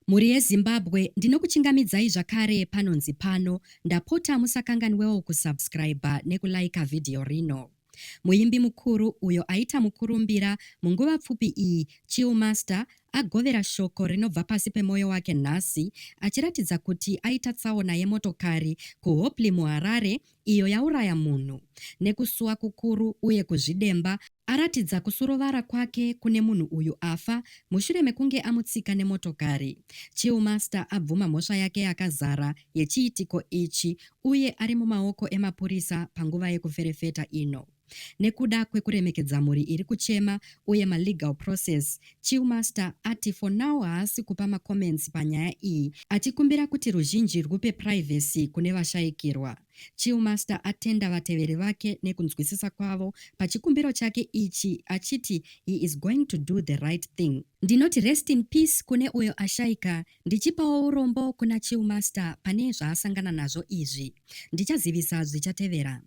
Mhuri yeZimbabwe, ndinokuchingamidzai zvakare panonzi pano. Ndapota musakanganwewo kusubscriber nekulaika vhidhiyo rino. Muimbi mukuru uyo aita mukurumbira munguva pfupi iyi, Chill Master, agovera shoko rinobva pasi pemwoyo wake nhasi achiratidza kuti aita tsaona yemotokari kuHopley muHarare iyo yauraya munhu. Nekusuwa kukuru uye kuzvidemba, aratidza kusurovara kwake kune munhu uyu afa mushure mekunge amutsika nemotokari. Chill Master abvuma mhosva yake yakazara yechiitiko ichi uye ari mumaoko emapurisa panguva yekuferefeta ino. Nekuda kwekuremekedza mhuri iri kuchema uye malegal process, Chill Master ati for now haasi kupa macomments panyaya iyi achikumbira kuti ruzhinji rwupe privacy kune vashaikirwa. Chill Master atenda vateveri vake nekunzwisisa kwavo pachikumbiro chake ichi achiti he is going to do the right thing. Ndinoti rest in peace kune uyo ashaika, ndichipawo urombo kuna Chill Master pane zvaasangana nazvo izvi. Ndichazivisa zvichatevera.